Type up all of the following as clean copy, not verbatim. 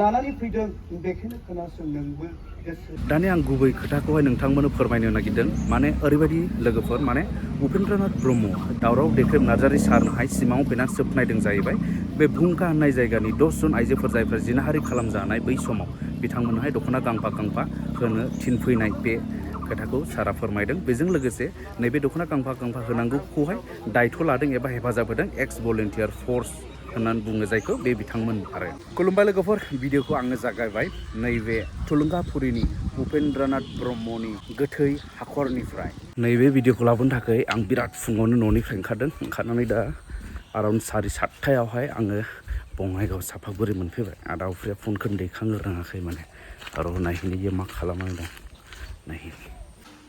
लानानै फैदों बेखौनो खोनासं नोंबो दानि आं गुबै खोथाखौहाय नोंथांमोननो फोरमायनो नागिरदों माने ओरैबायदि लोगोफोर माने उपेन्द्रनाथ ब्रह्म दावराव देख्रेब नार्जारि सारनोहाय सिमाङाव फैनानै सोबनायदों जाहैबाय बे भुंखा होननाय जायगानि 10 जन आइजोफोर जायफोर जिनाहारि खालामजानाय बै समाव बिथांमोनहाय दख'ना गांफा गांफा होनो थिनफैनाय बे खोथाखौ सारा फोरमायदों बेजों लोगोसे नैबे दख'ना गांफा गांफा होनांगौखौहाय दायथ' लादों एबा हेफाजाब होदों एक्स भलेन्टियार फर्स होननानै बुङो जायखौ बे बिथांमोन आरो खुलुमबाय लोगोफोर भिडिअखौ आङो जागायबाय नैबे थुलुंगाफुरिनि उपेन्द्रनाथ ब्रह्मनि गोथै हाखरनिफ्राय नैबे भिडिअखौ लाबोनो थाखाय आं बिराद फुङावनो न'निफ्राय ओंखारनानै दा अराउन्ड 7:30आवहाय आङो बङाइगाव साफागुरि मोनफैबाय आदा उफ्रिया फनखौनो दैखांनो रोङाखै माने आरो नायहैनो मा खालामनानै दं नायहै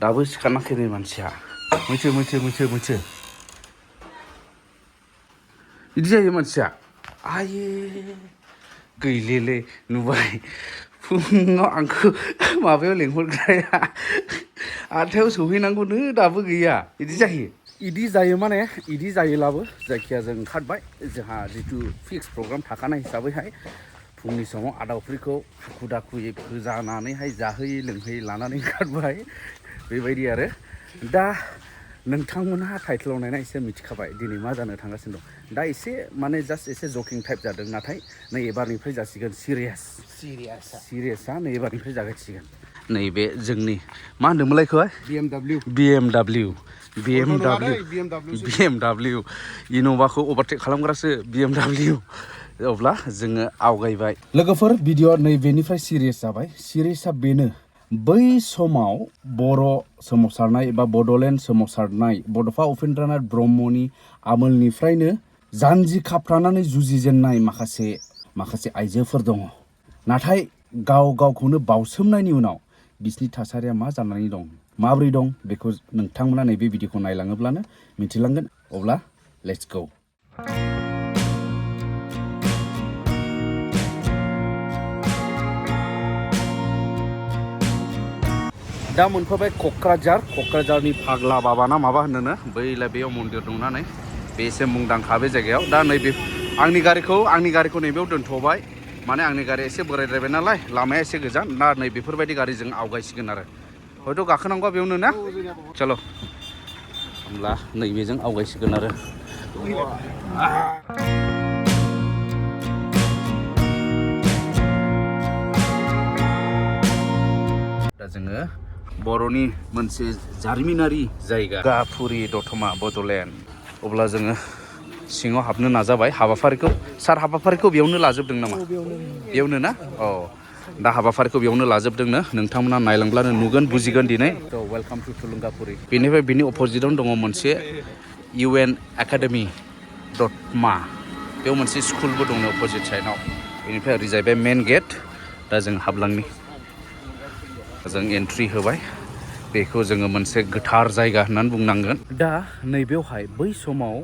दाबो सिखाराखै नै मानसिया मैथो बिदि जायो मानसिया आये गैलेले नुबाय फुङाव आंखौ माबायाव लेंहरग्राया 8टायाव सहैनांगौनो दाबो गैया बिदि जायो इदि जायो माने इदि जायोब्लाबो जायखिया जों ओंखारबाय जोंहा जितु फिक्स प्रग्राम थाखानाय हिसाबैहाय फुंनि समाव आदा उफ्रिखौ हाखु दाखुयै फोजानानैहाय जाहोयै लोंहोयै लानानै ओंखारबाय बेबायदि आरो दा नोंथांमोनहा टाइटलाव नायना एसे मिथिखाबाय दिनै मा जानो थांगासिनो दं दा एसे माने जास्ट एसे जकिं टाइप जादों नाथाय नै एबारनिफ्राय जासिगोन सिरियासआ नै एबारनिफ्राय जागायसिगोन नैबे जोंनि मा होनदोंमोनलाय बेखौहाय BMW इन'भाखौ अभारटेक खालामग्रासो BMW अब्ला जोङो आवगायबाय लोगोफोर भिडिअ नैबेनिफ्राय सिरियास जाबाय सिरियासआ बेनो बै समाव बर' सोमावसारनाय एबा बड'लेण्ड सोमावसारनाय बड'फा उपेन्द्रनाथ ब्रह्मनि आमोलनिफ्रायनो जानजि खाफ्रानानै जुजिजेननाय माखासे आइजोफोर दङ नाथाय गावखौनो बावसोमनायनि उनाव बिसिनि थासारिया मा जानानै दं माबोरै दं बेखौ नोंथांमोना नैबे भिडिअखौ नायलाङोब्लानो मिथिलांगोन अब्ला लेट्स गो दा मोनफैबाय क'क्राझारनि फाग्ला बाबा ना माबा होनोनो बैलाय बेयाव मन्दिर दंना नै बे एसे मुंदांखा बे जायगायाव दा नैबे आंनि गारिखौ नैबेयाव दोनथ'बाय माने आंनि गारिया एसे बोरायद्रायबाय नालाय लामाया एसे गोजान ना नै बेफोरबायदि गारिजों आवगायसिगोन आरो हयथ' गाखोनांगौआ बेयावनो ना चलो होमब्ला नैबेजों आवगायसिगोन आरो दा जोङो बर'नि मोनसे जारिमिनारि जायगा गाफुरि दतमा बड'लेण्ड अब्ला जोङो सिङाव हाबनो नाजाबाय हाबाफारिखौ बेयावनो लाजोबदों नामा बेयावनो ना दा हाबाफारिखौ बेयावनो लाजोबदोंनो नोंथांमोना नायलांब्लानो नुगोन बुजिगोन दिनै वेलकाम टु थुलुंगाफुरि बेनिफ्राय बिनि अपोजिटआवनो दङ मोनसे UN एकाडेमि दतमा बेयाव मोनसे स्कुलबो दङ अपोजिट साइडआव बेनिफ्राय ओरै जाहैबाय मेन गेट दा जों हाबलांनि जों एन्ट्रि होबाय बेखौ जोङो मोनसे गोथार जायगा होननानै बुंनांगोन दा नैबेवहाय बै समाव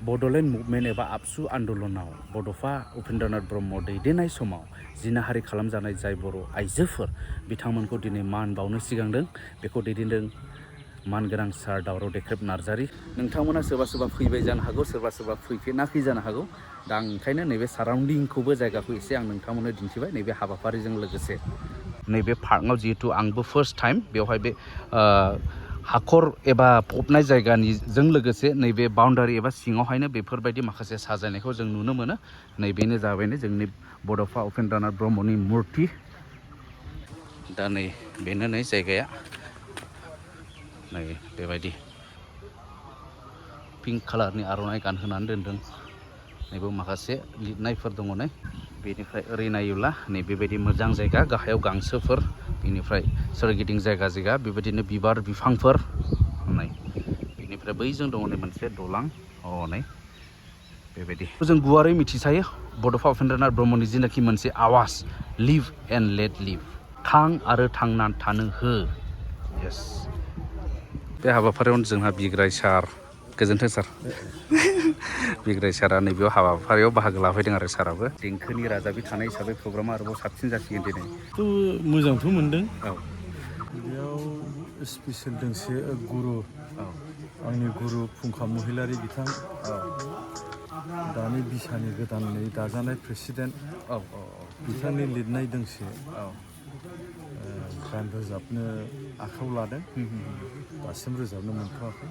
बड'लेण्ड मुभमेन्ट एबा आबसु आन्दलनाव बड'फा उपेन्द्रनाथ ब्रह्म दैदेननाय समाव जिनाहारि खालामजानाय जाय बर' आइजोफोर बिथांमोनखौ दिनै मान बावनो सिगांदों बेखौ दैदेनदों मानगोनां सार दावराव देख्रेब नार्जारि नोंथांमोना सोरबा फैबाय जानो हागौ सोरबा फैफेराखै जानो हागौ दा आं ओंखायनो नैबे साराउन्डिंखौबो जायगाखौ एसे आं नोंथांमोननो दिन्थिबाय नैबे हाबाफारिजों लोगोसे नैबे पार्कआव जिहेतु आंबो फार्स्ट टाइम बेवहाय बे हाखर एबा फबनाय जायगानिजों लोगोसे नैबे बाउन्डारि एबा सिङावहायनो बेफोरबायदि माखासे साजायनायखौ जों नुनो मोनो नैबेनो जाबायनो जोंनि बड'फा उपेन्द्रनाथ ब्रह्मनि मुर्ति दा नै बेनो नै जायगाया नै बेबायदि पिंक कालारनि आर'नाइ गानहोनानै दोनदों नैबे माखासे लिरनायफोर दङ नै बेनिफ्राय ओरै नायोब्ला नै बेबायदि मोजां जायगा गाहायाव गांसोफोर बेनिफ्राय सोरगिदिं जायगा बेबायदिनो बिबार बिफांफोर नै बेनिफ्राय बैजों दङ नै मोनसे दलां नै बेबायदि जों गुवारै मिथिसायो बड'फा उपेन्द्रनाथ ब्रह्मनि जिनाखि मोनसे आवाज लिभ एन्ड लेट लिभ थां आरो थांनानै थानो हो यस बे हाबाफारियावनो जोंहा बिग्राय सार गोजोन्थों सार बिग्राय सारा नैबेयाव हाबाफारियाव बाहागो लाफैदों आरो साराबो देंखोनि राजाबि थानाय हिसाबै प्रग्रामा आरोबाव साबसिन जासिगोन दिनै मोजांथ' मोनदों बेयाव स्पेसियेल दोंसे गुरु आंनि गुरु फुंखा महिलारि बिथां दानि बिसानि गोदानै दाजानाय प्रेसिडेन्ट बिथांनि लिरनाय दोंसे गान रोजाबनो आखायाव लादों दासिम रोजाबनो मोनथ'वाखै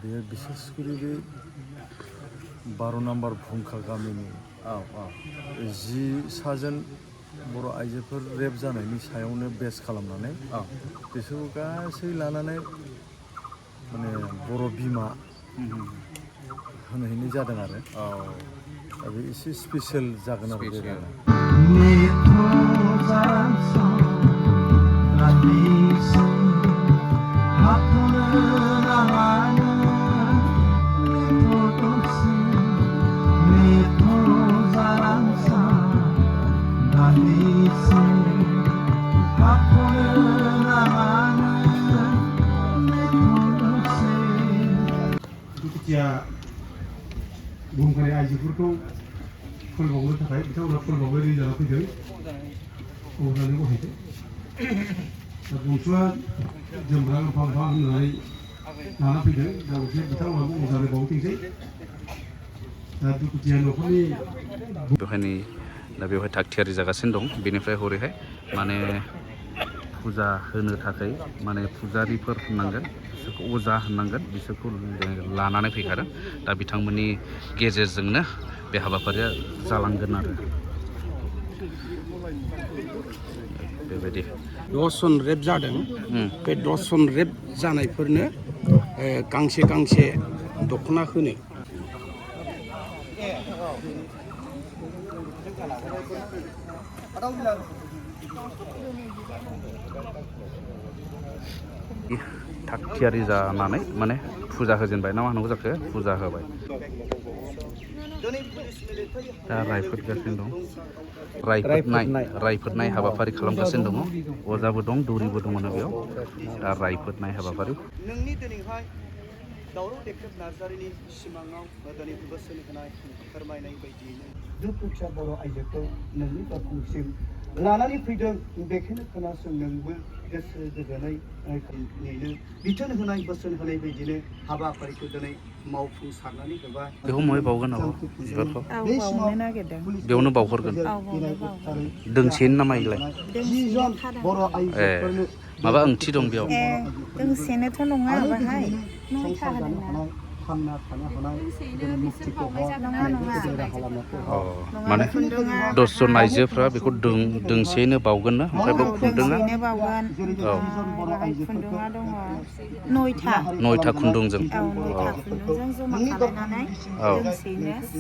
बेयो बिसेसकरि बे 12 नम्बर भुंखा गामिनि 10 साजोन बर' आइजोफोर रेप जानायनि सायावनो बेस खालामनानै बिसोरखौ गासै लानानै माने बर' बिमा होनहैनाय जादों आरो दा बे एसे स्पेसियेल जागोन आरो बे गाना बुहुमखानि आइजोफोरखौ फोरमावनो थाखाय बिथांमोना फोरमावनो रेडि जाना फैदों अब्लानो गहैदों दा बंसुआ जोमग्रा फां फां होननानै लाना फैदों दा बिसोर बिथांमोनाबो अजानो बावथिंसै दा दुखुथिया न'खरनि बेवहायनि दा बेवहाय थागथियारि जागासिनो दं बेनिफ्राय हरैहाय माने फुजा होनो थाखाय माने फुजारिफोर होननांगोन बिसोरखौ अजा होननांगोन बिसोरखौ लानानै फैखादों दा बिथांमोननि गेजेरजोंनो बे हाबाफारिया जालांगोन आरो बेबायदि 10 जन रेप जादों बे 10 जन रेप जानायफोरनो गांसे गांसे दख'ना होनो थागथियारि जानानै माने फुजा होजेनबाय ना मा होनांगौ जाखो फुजा होबाय दा रायफोदगासिनो दं रायफोदनाय हाबाफारि खालामगासिनो दङ अजाबो दं दौरिबो दङ बेयाव दा रायफोदनाय हाबाफारि नोंनि दिनैहाय दावराव देख्रेब नार्जारिनि सिमाङाव दिनै बोसोन होनाय फोरमायनाय बायदियैनो दुखुथिया बर' आइजोखौ नोंनि दरखंसिम लानानै फैदों बेखौनो खोनासं नोंबो गोसो गोजोनै बिथोन होनाय बोसोन होनाय बायदिनो हाबाफारिखौ दिनै मावफुंसारनानै होबाय बेखौ महाय बावगोन नामा बिबारखौ बेयावनो बावहरगोन दोंसेनो नामा इलाय बर' आइजोफोरनो माबा ओंथि दं बेयाव दोंसेनोथ' नङा बाहाय नयथा होदोंना थांना थानो हानाय मुक्तिखौ माने 10 जन आइजोफ्रा बेखौ दोंसेयैनो बावगोन ना ओमफ्राय बे खुन्दुङा खुन्दुङा दङ 9था खुन्दुंजों जमा खालामनानै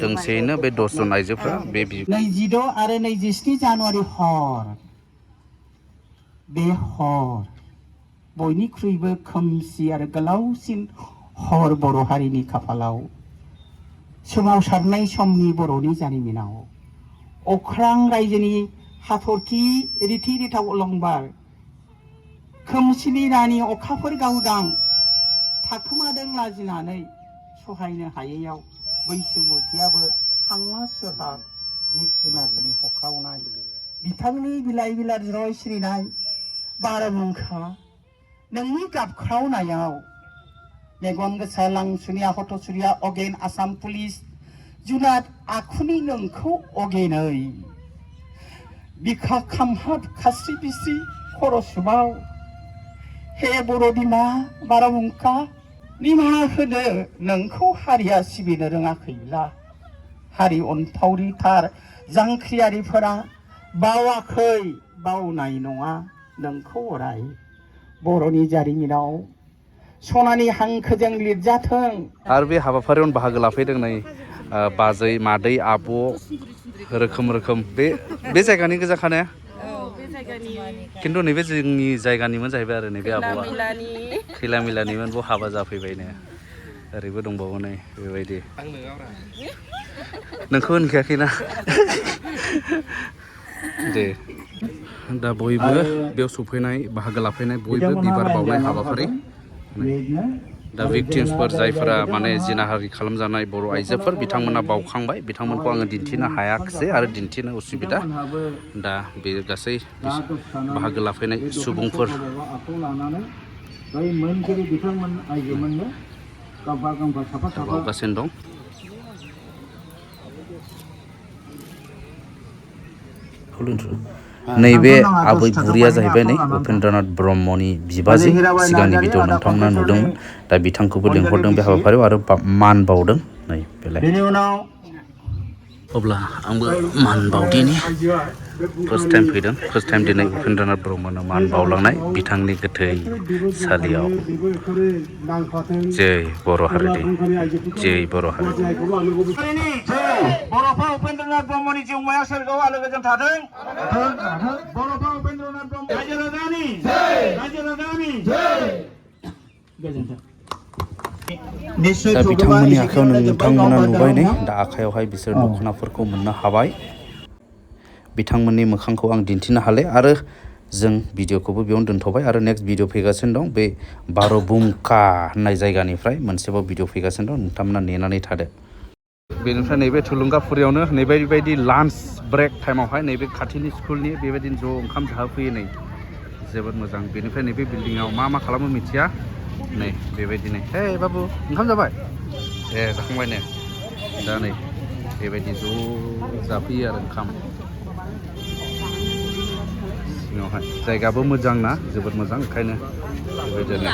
दोंसेयैनो बे 10 जन आइजोफ्रा बे 26 आरो 27 जानुवारि हर बे हर बयनिख्रुइबो खोमसि आरो गोलावसिन हर बर' हारिनि खाफालाव सोमावसारनाय समनि बर'नि जारिमिनाव अख्रां रायजोनि हाथरखि रिथि रिथाव अलंबार खोमसिनि रानि अखाफोर गावदां थाखोमादों लाजिनानै सहायनो हायैयाव बैसोमुथियाबो हांमा सोरहाब जिब जुनारनि हख्रावनाय बिथांनि बिलाइ बिलार ज्रय सिरिनाय बारहुंखा नोंनि गाबख्रावनायाव मेगन गोसा लांसुनिया हथसुरिया अगेन आसाम पुलिस जुनाद आखुनि नोंखौ अगेनै बिखा खामहाब खास्रि बिस्रि खर' सुबाव हे बर' बिमा बारहुंखा निमाहा होनो नोंखौ हारिया सिबिनो रोङाखैब्ला हारि अनफावरि थार जांख्रियारिफोरा बावाखै बावनाय नङा नोंखौ अराय बर'नि जारिमिनाव सनानि हांखोजों लिरजाथों आरो बे हाबाफारियावनो बाहागो लाफैदों नै बाजै मादै आब' रोखोम बे जायगानि गोजाखाने खिन्थु नैबे जोंनि जायगानिमोन जाहैबाय आरो नैबे आब'आ खैला मिलानिमोन बेयाव हाबा जाफैबायनो ओरैबो दंबावो नै बेबायदि नोंखौ होनखायाखैना दे दा बयबो बेयाव सफैनाय बाहागो लाफैनाय बयबो बिबार बावनाय हाबाफारि दा भिक्टिम्सफोर जायफोरा माने जिनाहारि खालामजानाय बर' आइजोफोर बिथांमोना बावखांबाय बिथांमोनखौ आङो दिन्थिनो हायाखिसै आरो दिन्थिनो उसुबिदा दा बे गासै बाहागो लाफैनाय सुबुंफोर बावगासिनो दं नैबे आबै बुरिया जाहैबाय नै उपेन्द्रनाथ ब्रह्मनि बिबाजै सिगांनि भिडिअ नोंथांमोना नुदोंमोन दा बिथांखौबो लिंहरदों बे हाबाफारियाव आरो मान बावदों नै बेलाय अब्ला आंबो मान बावदिनि फार्स्ट टाइम फैदों फार्स्ट टाइम दिनै उपेन्द्रनाथ ब्रह्मनो मान बावलांनाय बिथांनि गोथै सालियाव जै बर' हारिनि जै बर' हारि बर'फा उपेन्द्रनाथ ब्रह्मनि जिउमाया सोरगोआव आलो गोजोन थाथों बर'फा उपेन्द्रनाथ ब्रह्म रायजो राजानि गोजोन्थों दा बिथांमोननि आखायाव नोंथांमोना नुबाय नै दा आखायावहाय बिसोर दख'नाफोरखौ मोननो हाबाय बिथांमोननि मोखांखौ आं दिन्थिनो हाले आरो जों भिडिअखौबो बेयावनो दोनथ'बाय आरो नेक्स्ट भिडिअ फैगासिनो दं बे बार'बुंका होननाय जायगानिफ्राय मोनसेबाव भिडिअ फैगासिनो दं नोंथांमोना नेनानै थादो बेनिफ्राय नैबे थुलुंगाफुरियावनो नैबायदि लान्च ब्रेक टाइमावहाय नैबे खाथिनि स्कुलनि बेबायदिनो ज' ओंखाम जाहोफैयो नै जोबोद मोजां बेनिफ्राय नैबे बिल्डिङाव मा खालामो मिथिया नै बेबायदिनो हे बाबु ओंखाम जाबाय ए जाखांबाय ने दा नै बेबायदि ज' जाफैयो आरो ओंखाम सिङावहाय जायगाबो मोजां ना जोबोद मोजां ओंखायनो बेबायदिनो